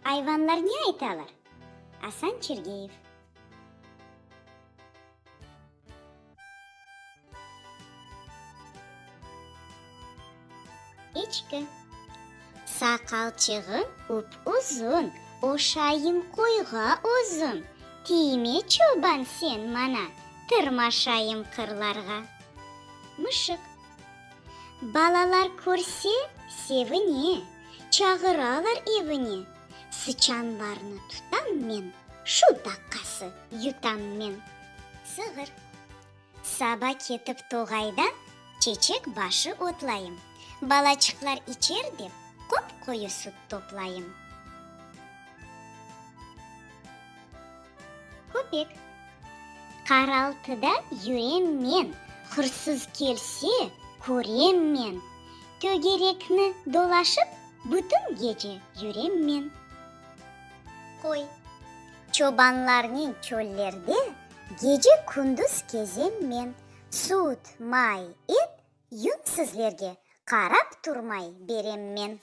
Ayvanlar ne aytalar? Asan Çergeyev. Eçki. Saqalçığım up-uzun, Oşayım qoyğa özüm. Tiyme, çoban, sen maña, Tırmaşayım qırlarğa. Mışıq. Balalar körse, sevine, Çağıralar evine. Sıçanlarnı tutam men, Şu daqqası yutam men. Sığır. Saba ketip toğaydan Çeçek başı otlayım. Balaçıqlar içer dep, Qop-qoyu süt toplayım. Köpek. Qaraltıda yürem men, Hırsız kelse, körem men. Tögerekni dolaşıp, Bütün gece yürem men. Qoy. Çobanlarnen çöllerde Gece-kündüz kezem men. Süt, may, et, yün sizlerge Qarap turmay berem men.